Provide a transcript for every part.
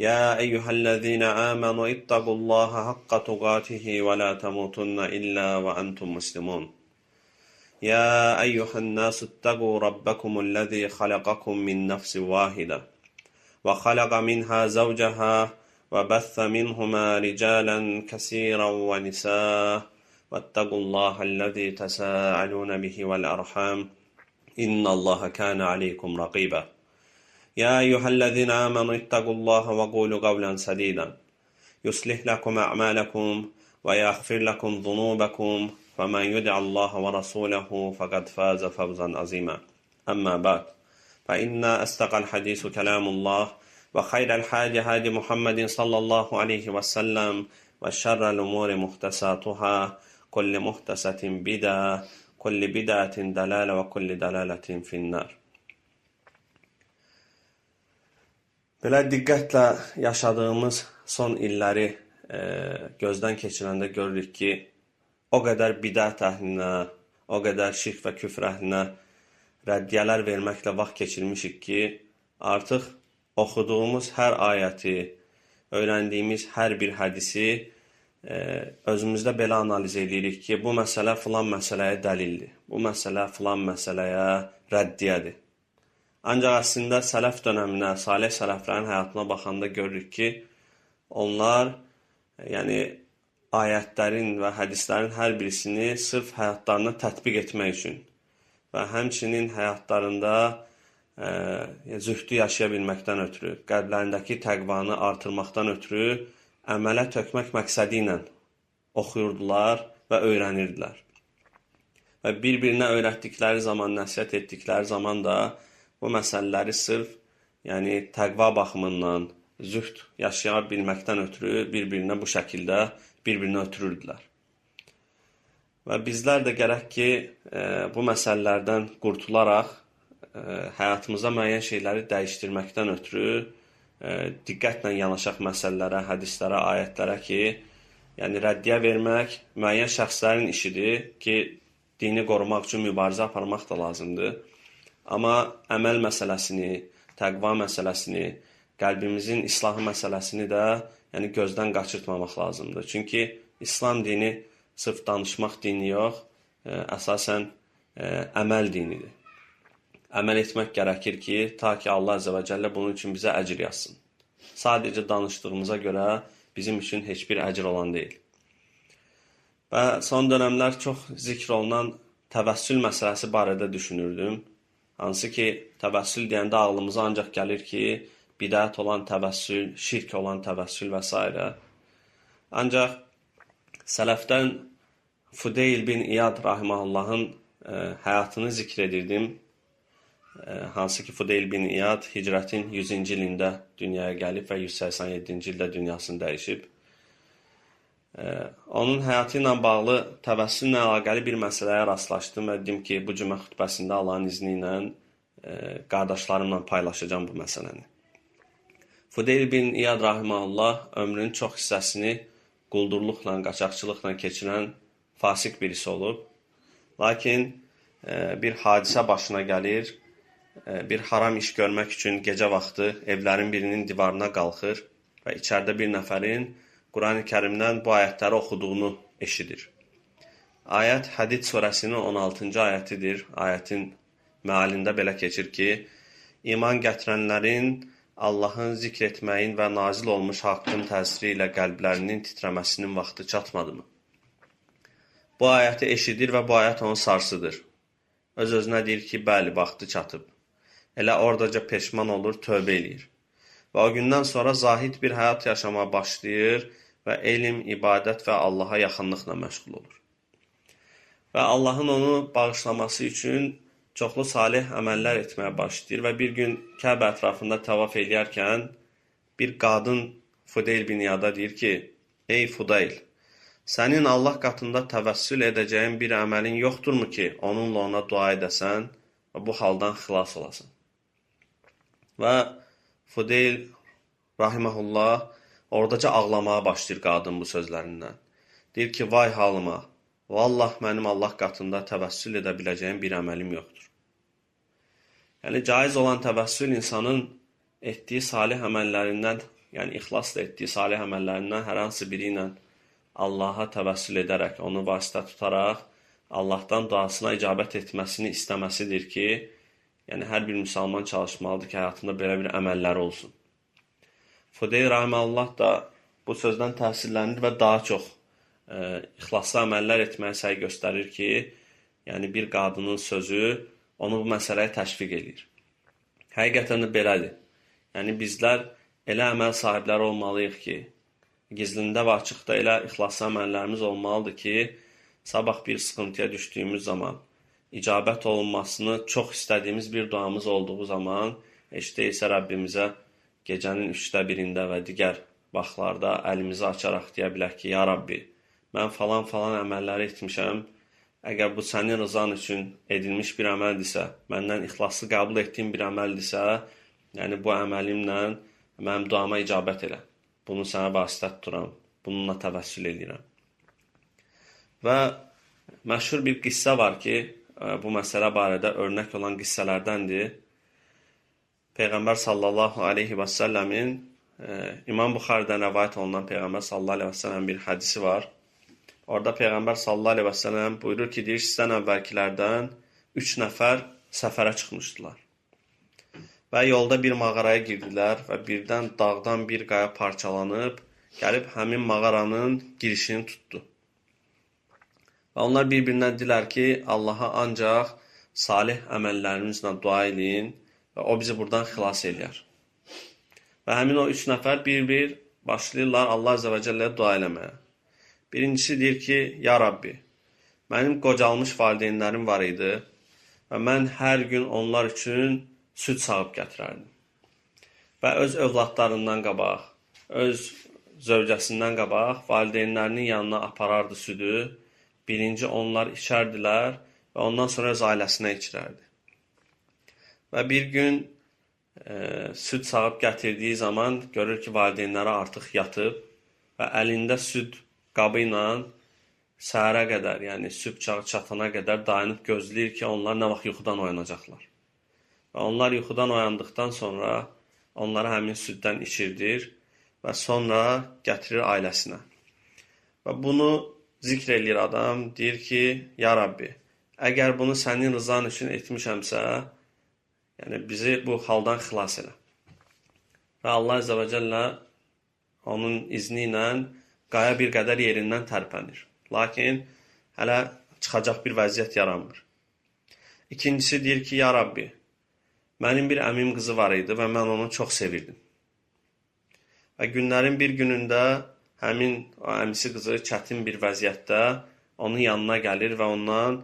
يا أيها الذين آمنوا اتقوا الله حق تقاته ولا تموتن إلا وأنتم مسلمون. يا أيها الناس اتقوا ربكم الذي خلقكم من نفس واحدة وخلق منها زوجها وبث منهما رجالا كثيرا ونساء واتقوا الله الذي تساءلون به والأرحام إن الله كان عليكم رقيبا. يا أيها الذين آمنوا اتقوا الله وقولوا قولا سديدا يصلح لكم أعمالكم ويغفر لكم ذنوبكم فمن يدع الله ورسوله فقد فاز فوزا عظيما. أما بعد، فإن أصدق الحديث كلام الله وخير الحاج هادي محمد صلى الله عليه وسلم وشر الأمور محدثاتها كل محدثة بدعة كل بدعة دلالة وكل دلالة في النار. Belə diqqətlə yaşadığımız son illəri gözdən keçirəndə görürük ki, o qədər bidət əhlinə, o qədər şirk və küfr əhlinə rəddiyələr verməklə vaxt keçirmişik ki, artıq oxuduğumuz hər ayəti, öyrəndiyimiz hər bir hədisi özümüzdə belə analiz edirik ki, bu məsələ filan məsələyə dəlildir, bu məsələ filan məsələyə rəddiyədir. Ancaq əslində sələf dönəminə, salih sələflərin həyatına baxanda görürük ki, onlar yəni ayətlərin və hədislərin hər birisini sırf həyatlarına tətbiq etmək üçün və həmçinin həyatlarında zühdü yaşaya bilməkdən ötürü, qəlblərindəki təqvanı artırmaqdan ötürü əmələ tökmək məqsədi ilə oxuyurdular və öyrənirdilər. Və bir-birinə öyrətdikləri zaman, nəsihət etdikləri zaman da bu məsələləri sırf yəni təqva baxımından, zühd yaşaya bilməkdən ötürü bir-birinə bu şəkildə bir-birinə ötürürdülər. Və bizlər də gərək ki, bu məsələlərdən qurtularaq həyatımıza müəyyən şeyləri dəyişdirməkdən ötürü diqqətlə yanaşaq məsələlərə, hədislərə, ayətlərə ki, yəni rəddiyə vermək müəyyən şəxslərin işidir ki, dini qorumaq üçün mübarizə aparmaq da lazımdır. Amma əməl məsələsini, təqva məsələsini, qəlbimizin islahı məsələsini də yəni gözdən qaçırtmamaq lazımdır. Çünki İslam dini sırf danışmaq dini yox, əsasən əməl dinidir. Əməl etmək gərəkir ki, ta ki Allah Əzzə və Cəllə bunun üçün bizə əcr yazsın. Sadəcə danışdığımıza görə bizim üçün heç bir əcr olan deyil. Və son dönəmlər çox zikr olunan təvəssül məsələsi barədə düşünürdüm. Hansı ki, təvəssül deyəndə ağlımıza ancaq gəlir ki, bidət olan təvəssül, şirk olan təvəssül və s. Ancaq sələfdən Fudeyl bin İyad rahimahullahın həyatını zikr edirdim. Hansı ki, Fudeyl bin İyad hicrətin 100-cü ilində dünyaya gəlib və 187-ci ildə dünyasını dəyişib. Onun həyatı ilə bağlı təvəssüllə əlaqəli bir məsələyə rastlaşdım və dedim ki, bu cümə xütbəsində Allahın izni ilə qardaşlarımla paylaşacağam bu məsələni. Fudeyl bin İyad rahimehullah ömrünün çox hissəsini quldurluqla, qaçaqçılıqla keçirən fasik birisi olub. Lakin bir hadisə başına gəlir, bir haram iş görmək üçün gecə vaxtı evlərin birinin divarına qalxır və içəridə bir nəfərin Qurani Kərimdən bu ayətləri oxuduğunu eşidir. Ayət Hədid surəsinin 16-cı ayətidir. Ayətin məalində belə keçir ki, iman gətirənlərin Allahın zikr etməyin və nazil olmuş haqqın təsiri ilə qəlblərinin titrəməsinin vaxtı çatmadımı? Bu ayəti eşidir və bu ayət onu sarsıdır. Öz-özünə deyir ki, bəli, vaxtı çatıb. Elə oradaca peşman olur, tövbə eləyir. Və o gündən sonra zahid bir həyat yaşamağa başlayır və elm, ibadət və Allaha yaxınlıqla məşğul olur. Və Allahın onu bağışlaması üçün çoxlu salih əməllər etməyə başlayır və bir gün Kəbə ətrafında təvaf eləyərkən bir qadın Fudeyl bin İyada deyir ki, ey Fudeyl, sənin Allah qatında təvəssül edəcəyin bir əməlin yoxdurmu ki, onunla ona dua edəsən və bu haldan xilas olasan? Və Fudeyl rahiməhullah oradaca ağlamağa başlayır qadın bu sözlərindən. Deyir ki, vay halıma, vallah mənim Allah qatında təvəssül edə biləcəyim bir əməlim yoxdur. Yəni, caiz olan təvəssül insanın etdiyi salih əməllərindən Yəni ixlasla etdiyi salih əməllərindən hər hansı biri ilə Allaha təvəssül edərək, onu vasitə tutaraq Allahdan duasına icabət etməsini istəməsidir ki, yəni hər bir müsəlman çalışmalıdır ki, həyatında belə bir əməlləri olsun. Fudeyl rahimehullah da bu sözdən təsirlənir və daha çox ixlaslı əməllər etməyə səy göstərir ki, yəni bir qadının sözü onu bu məsələyə təşviq eləyir. Həqiqətən də belədir. Yəni bizlər elə əməl sahibləri olmalıyıq ki, gizlində və açıqda elə ixlaslı əməllərimiz olmalıdır ki, sabah bir sıxıntıya düşdüyümüz zaman, icabət olunmasını çox istədiyimiz bir duamız olduğu zaman, heç deyilsə Rəbbimizə gecənin 3də 1-də və digər vaxtlarda əlimizi açaraq deyə bilək ki, ya Rabbi, mən falan-falan əməlləri etmişəm, əgər bu sənin rızan üçün edilmiş bir əməldirsə, məndən ixlaslı qəbul etdiyim bir əməldirsə, yəni bu əməlimlə mənim duama icabət elə. Bunu sənə vasitə tuturam, bununla təvəssül eləyirəm. Və məşhur bir qissə var ki, bu məsələ barədə örnək olan qissələrdəndir. Peyğəmbər sallallahu aleyhi və səlləmin İmam Buxaridən rəvayət olunan Peyğəmbər sallallahu aleyhi və səlləmin bir hədisi var. Orada Peyğəmbər sallallahu aleyhi və səlləm buyurur ki, deyir, sizdən əvvəlkilərdən 3 nəfər səfərə çıxmışdılar. Və yolda bir mağaraya girdilər və birdən dağdan bir qaya parçalanıb, gəlib həmin mağaranın girişini tutdu. Və onlar bir-birinə dedilər ki, Allaha ancaq salih əməllərimizlə dua eləyin və o bizi buradan xilas eləyər. Və həmin o 3 nəfər bir-bir başlayırlar Allah Azə və Cəlləyə dua eləməyə. Birincisi deyir ki, ya Rabbi, mənim qocalmış valideynlərim var idi və mən hər gün onlar üçün süd sağıb gətirərdim. Və öz övladlarından qabaq, öz zövcəsindən qabaq valideynlərinin yanına aparardı südü. Birinci onlar içərdilər və ondan sonra öz ailəsinə içirərdi. Və bir gün süd sağıb gətirdiyi zaman görür ki, valideynləri artıq yatıb və əlində süd qabı ilə səhərə qədər, yəni sübh çağı çatana qədər dayanıb gözləyir ki, onlar nə vaxt yuxudan oyanacaqlar. Və onlar yuxudan oyandıqdan sonra onlara həmin süddən içirdir və sonra gətirir ailəsinə. Və bunu zikr eləyir adam, deyir ki, ya Rabbi, əgər bunu sənin rızan üçün etmişəmsə, yəni bizi bu haldan xilas elə. Və Allah Azə və Cəllə onun izni ilə qaya bir qədər yerindən tərpənir. Lakin hələ çıxacaq bir vəziyyət yaranmır. İkincisi deyir ki, ya Rabbi, mənim bir əmim qızı var idi və mən onu çox sevirdim. Və günlərin bir günündə həmin o əmisi qızı çətin bir vəziyyətdə onun yanına gəlir və ondan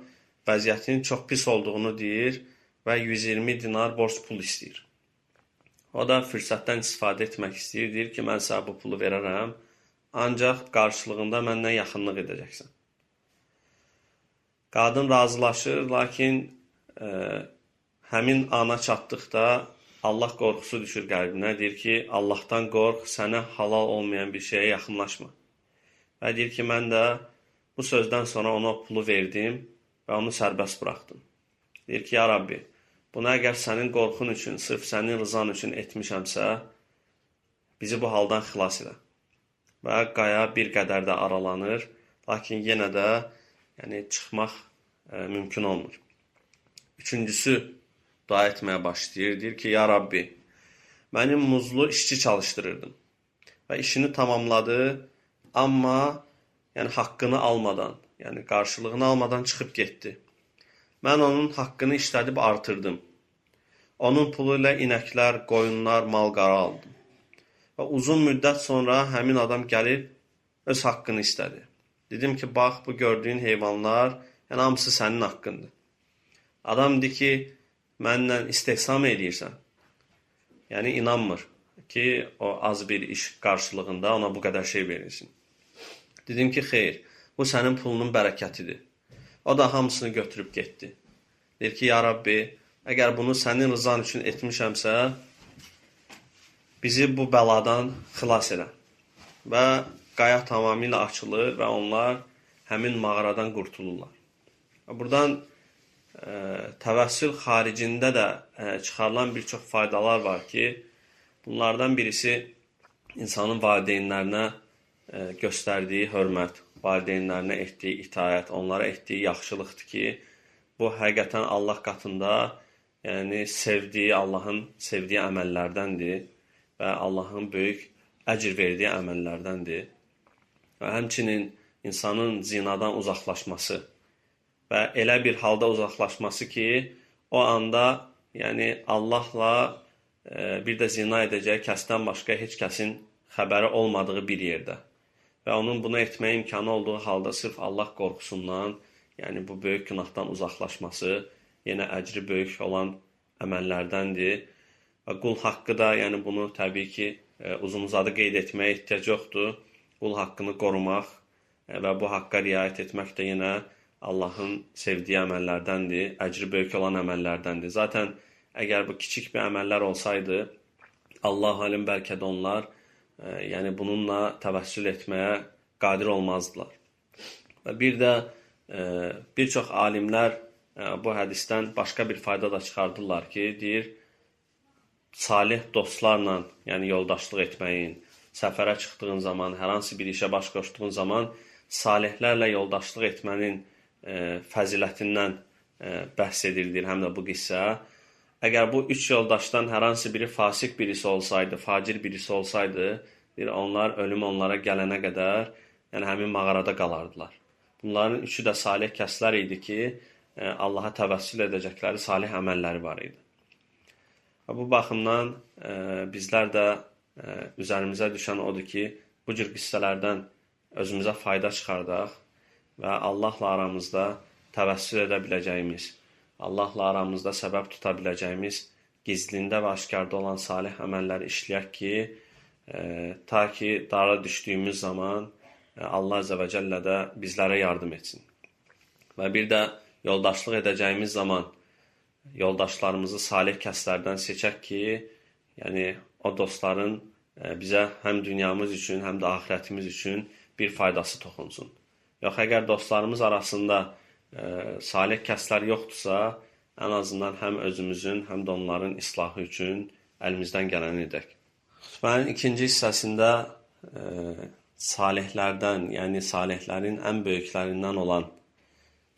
vəziyyətinin çox pis olduğunu deyir və 120 dinar borc pul istəyir. O da fürsətdən istifadə etmək istəyir, deyir ki, mən sənə bu pulu verərəm, ancaq qarşılığında məndən yaxınlıq edəcəksən. Qadın razılaşır, lakin həmin ana çatdıqda Allah qorxusu düşür qəlbinə, deyir ki, Allahdan qorx, sənə halal olmayan bir şeyə yaxınlaşma. Və deyir ki, mən də bu sözdən sonra ona pulu verdim və onu sərbəst buraxdım. Deyir ki, ya Rabbi, bunu əgər sənin qorxun üçün, sırf sənin rızan üçün etmişəmsə, bizi bu haldan xilas elə. Və qaya bir qədər də aralanır, lakin yenə də yəni, çıxmaq mümkün olmur. Üçüncüsü dua etməyə başlayır. Deyir ki, ya Rabbi, mənim muzlu işçi çalışdırırdım və işini tamamladı, amma yəni, haqqını almadan, yəni qarşılığını almadan çıxıb getdi. Mən onun haqqını işlədib artırdım. Onun pulu ilə inəklər, qoyunlar, mal-qara aldım. Və uzun müddət sonra həmin adam gəlib öz haqqını istədi. Dedim ki, bax, bu gördüyün heyvanlar, yəni hamısı sənin haqqındır. Adam dedi ki, mənlə istehza mı eləyirsən? Yəni inanmır ki, o az bir iş qarşılığında ona bu qədər şey verilsin. Dedim ki, xeyr, bu sənin pulunun bərəkətidir. O da hamısını götürüb getdi. Deyir ki, ya Rabbi, əgər bunu sənin rızan üçün etmişəmsə, bizi bu bəladan xilas elə. Və qaya tamamilə açılır və onlar həmin mağaradan qurtulurlar. Buradan təvəssül xaricində də çıxarılan bir çox faydalar var ki, bunlardan birisi insanın valideynlərinə göstərdiyi hörmət, valideynlərinə etdiyi itaət, onlara etdiyi yaxşılıqdır ki, bu həqiqətən Allah qatında, yəni sevdiyi, Allahın sevdiyi əməllərdəndir və Allahın böyük əcr verdiyi əməllərdəndir. Və həmçinin insanın zinadan uzaqlaşması və elə bir halda uzaqlaşması ki, o anda, yəni Allahla bir də zina edəcəyi kəsdən başqa heç kəsin xəbəri olmadığı bir yerdə və onun bunu etməyə imkanı olduğu halda sırf Allah qorxusundan, yəni bu böyük günahdan uzaqlaşması yenə əcri böyük olan əməllərdəndir. Və qul haqqı da, yəni bunu təbii ki, uzun-uzadı qeyd etməyə ehtiyac yoxdur. Qul haqqını qorumaq və bu haqqa riayət etmək də yenə Allahın sevdiyi əməllərdəndir, əcri böyük olan əməllərdəndir. Zaten əgər bu kiçik bir əməllər olsaydı, Allah alim bəlkə də onlar, yəni bununla təvəssül etməyə qadir olmazdılar. Və bir də bir çox alimlər bu hədisdən başqa bir fayda da çıxardırlar ki, deyir, salih dostlarla, yəni yoldaşlıq etməyin, səfərə çıxdığın zaman, hər hansı bir işə baş qoşduğun zaman salihlərlə yoldaşlıq etmənin fəzilətindən bəhs edildir həm də bu qissə. Əgər bu üç yoldaşdan hər hansı biri fasik birisi olsaydı, facir birisi olsaydı, deyir, onlar ölüm onlara gələnə qədər, yəni həmin mağarada qalardılar. Bunların üçü də salih kəslər idi ki, Allaha təvəssül edəcəkləri salih əməlləri var idi. Və bu baxımdan bizlər də üzərimizə düşən odur ki, bu cür qissələrdən özümüzə fayda çıxardaq və Allahla aramızda təvəssül edə biləcəyimiz, Allahla aramızda səbəb tuta biləcəyimiz gizlində və aşkarda olan salih əməlləri işləyək ki, ta ki dara düşdüyümüz zaman Allah Azə və Cəllə də bizlərə yardım etsin. Və bir də yoldaşlıq edəcəyimiz zaman yoldaşlarımızı salih kəslərdən seçək ki, yəni o dostların bizə həm dünyamız üçün, həm də axirətimiz üçün bir faydası toxunsun. Yox, əgər dostlarımız arasında salih kəslər yoxdursa, ən azından həm özümüzün, həm də onların islahı üçün əlimizdən gələni edək. Xütbənin ikinci hissəsində salihlərdən, yəni salihlərin ən böyüklərindən olan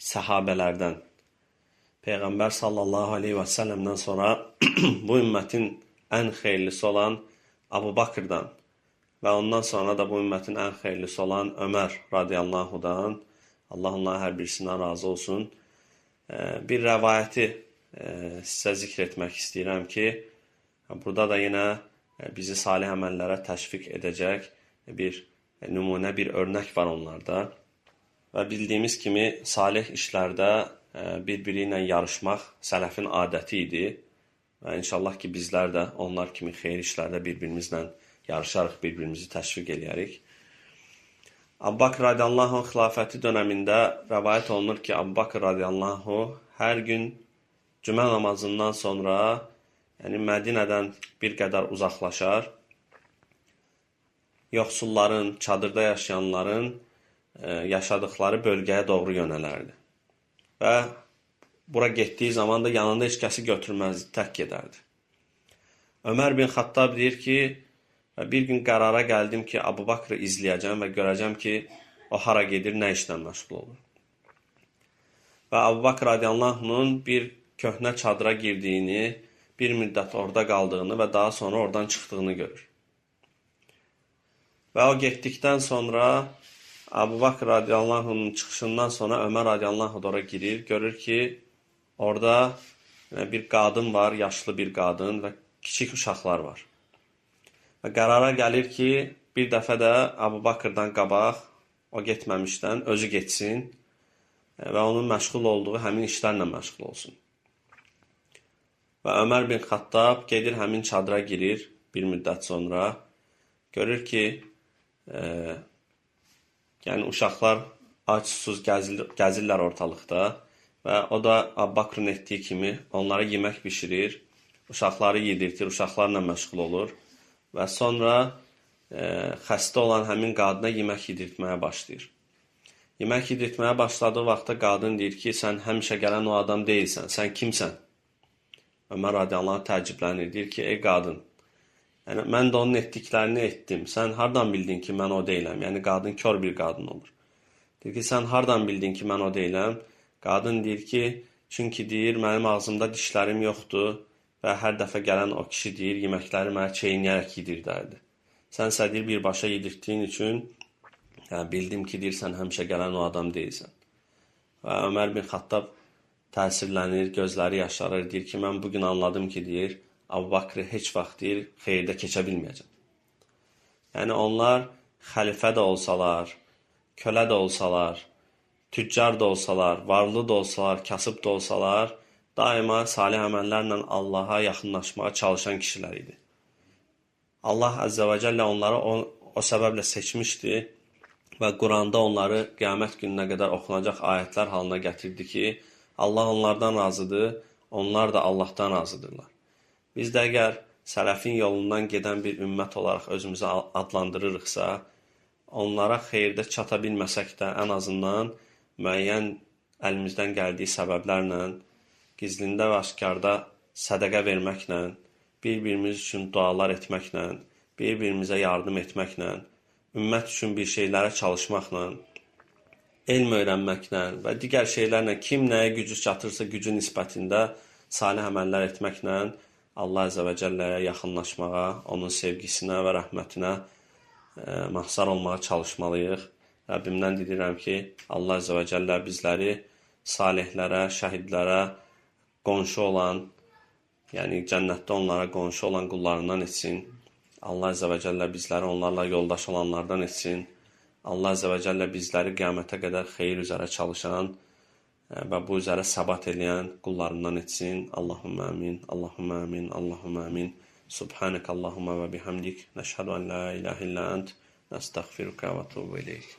səhabələrdən, Peyğəmbər sallallahu aleyhi və səlləmdən sonra bu ümmətin ən xeyirlisi olan Abu Bakırdan və ondan sonra da bu ümmətin ən xeyirlisi olan Ömər radiyallahu-dan, Allah onların hər birisindən razı olsun, bir rəvayəti sizə zikr etmək istəyirəm ki, burada da yenə bizi salih əməllərə təşviq edəcək bir nümunə, bir örnək var onlarda. Və bildiyimiz kimi salih işlərdə bir-biri ilə yarışmaq sələfin adəti idi. Və inşallah ki, bizlər də onlar kimi xeyir işlərdə bir-birimizlə yarışarıq, bir-birimizi təşviq eləyərik. Abu Bakr radiyallahu anh xilafəti dönəmində rəvayət olunur ki, Abu Bakr radiyallahu anh hər gün cümə namazından sonra, yəni Mədinədən bir qədər uzaqlaşar, yoxsulların, çadırda yaşayanların yaşadıkları bölgəyə doğru yönələrdi. Və bura getdiyi zaman da yanında heç kəsi götürməzdi, tək gedərdi. Ömər bin Xattab deyir ki, bir gün qərara gəldim ki, Abu Bakrı izləyəcəm və görəcəm ki, o hara gedir, nə işlə məşğul olur. Və Abu Bakr radiyallahu anh'ın bir köhnə çadıra girdiyini, bir müddət orada qaldığını və daha sonra oradan çıxdığını görür. Və o getdikdən sonra Abu Bakr radiyallahu anh'ın çıxışından sonra Ömər radiyallahu anh ora girir, görür ki, orada bir qadın var, yaşlı bir qadın və kiçik uşaqlar var. Və qərara gəlir ki, bir dəfə də Abu Bakrdan qabaq, o getməmişdən özü getsin və onun məşğul olduğu həmin işlərlə məşğul olsun. Və Ömər bin Xattab gedir, həmin çadıra girir bir müddət sonra. Görür ki, yəni uşaqlar ac susuz gəzirlər ortalıqda və o da Abu Bakrın etdiyi kimi onlara yemək bişirir, uşaqları yedirtir, uşaqlarla məşğul olur və sonra xəstə olan həmin qadına yemək yedirtməyə başlayır. Yemək yedirtməyə başladığı vaxtda qadın deyir ki, sən həmişə gələn o adam deyilsən, sən kimsən? Ömər radiyallahu anh təəccüblənir, deyir ki, ey qadın, Yəni mən də onun etdiklərini etdim. Sən hardan bildin ki, mən o deyiləm? Yəni qadın kör bir qadın olur. Deyir ki, sən hardan bildin ki, mən o deyiləm? Qadın deyir ki, çünki deyir, mənim ağzımda dişlərim yoxdur və hər dəfə gələn o kişi deyir, yeməkləri mənə çeynəyərək yedirdərdi. Sənsə deyir, birbaşa yedirtdiyin üçün yəni, bildim ki, deyir, sən həmişə gələn o adam deyilsən. Və Ömər bin Xattab təsirlənir, gözləri yaşarır, deyir ki, mən bugün anladım ki, deyir, Əbu Bakrı heç vaxt deyir, xeyirdə keçə bilməyəcəm. Yəni onlar xəlifə də olsalar, kölə də olsalar, tüccar da olsalar, varlı da olsalar, kasıb da olsalar, daima salih əməllərlə Allaha yaxınlaşmağa çalışan kişilər idi. Allah Əzzə və Cəllə onları o səbəblə seçmişdi və Quranda onları qiyamət gününə qədər oxunacaq ayətlər halına gətirdi ki, Allah onlardan razıdır, onlar da Allahdan razıdırlar. Biz də əgər sələfin yolundan gedən bir ümmət olaraq özümüzü adlandırırıqsa, onlara xeyirdə çata bilməsək də ən azından müəyyən əlimizdən gəldiyi səbəblərlə, gizlində və aşkarda sədəqə verməklə, bir-birimiz üçün dualar etməklə, bir-birimizə yardım etməklə, ümmət üçün bir şeylərə çalışmaqla, elm öyrənməklə və digər şeylərlə kim nəyə gücü çatırsa gücü nisbətində salih əməllər etməklə Allah Əzzə və Cəlləyə yaxınlaşmağa, onun sevgisinə və rəhmətinə mazhar olmağa çalışmalıyıq. Rəbbimdən diləyirəm ki, Allah Əzzə və Cəllə bizləri salihlərə, şəhidlərə qonşu olan, yəni cənnətdə onlara qonşu olan qullarından etsin. Allah Əzzə və Cəllə bizləri onlarla yoldaş olanlardan etsin. Allah Əzzə və Cəllə bizləri qiyamətə qədər xeyir üzərə çalışan və bu üzərə səbat eləyən qullarından etsin. Allahümmə əmin, Allahümmə əmin, Allahümmə əmin. Subhanək Allahumma və bihamdik. Nəşhədu ən la ilahə illə ənt. Nəstəğfiruka və tubu ileyk.